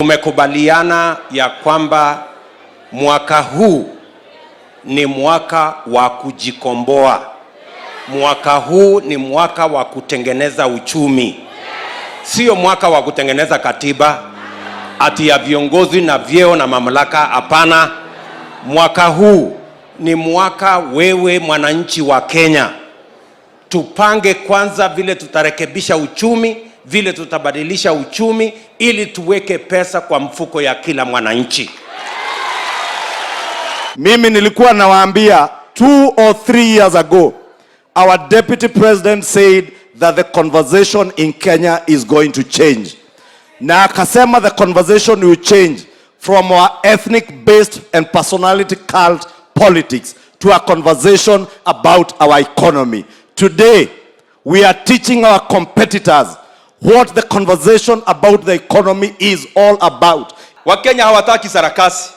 Tumekubaliana ya kwamba mwaka huu ni mwaka wa kujikomboa. Mwaka huu ni mwaka wa kutengeneza uchumi, sio mwaka wa kutengeneza katiba ati ya viongozi na vyeo na mamlaka. Hapana, mwaka huu ni mwaka wewe mwananchi wa Kenya, tupange kwanza vile tutarekebisha uchumi, vile tutabadilisha uchumi, ili tuweke pesa kwa mfuko ya kila mwananchi. Mimi nilikuwa nawaambia 2 or 3 years ago, our deputy president said that the conversation in Kenya is going to change. Na akasema the conversation will change from our ethnic based and personality cult politics to a conversation about our economy. Today, we are teaching our competitors what the conversation about the economy is all about. Wakenya hawataki sarakasi,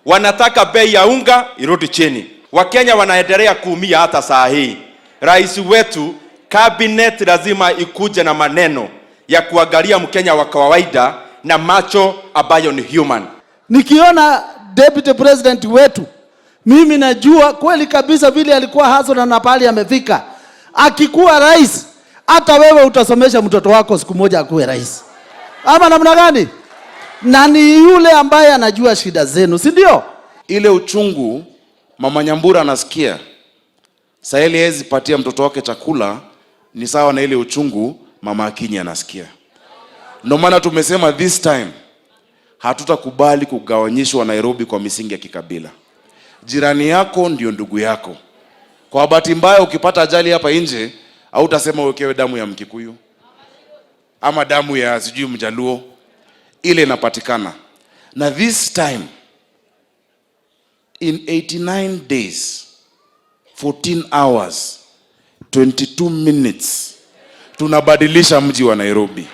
wanataka bei ya unga irudi chini. Wakenya wanaendelea kuumia hata saa hii. Rais wetu, cabinet lazima ikuje na maneno ya kuangalia Mkenya wa kawaida na macho ambayo ni human. Nikiona deputy president wetu, mimi najua kweli kabisa vile alikuwa hustler na pahali amefika. Akikuwa rais, hata wewe utasomesha mtoto wako siku moja akuwe rais, ama namna gani? Na ni yule ambaye anajua shida zenu, si ndio? Ile uchungu mama Nyambura anasikia sahili hawezi patia mtoto wake chakula ni sawa na ile uchungu mama Akinyi anasikia. Ndio maana tumesema this time hatutakubali kugawanyishwa Nairobi kwa misingi ya kikabila. Jirani yako ndio ndugu yako. Kwa bahati mbaya, ukipata ajali hapa nje, hautasema uwekewe damu ya Mkikuyu ama damu ya sijui Mjaluo, ile inapatikana. Na this time in 89 days, 14 hours, 22 minutes tunabadilisha mji wa Nairobi.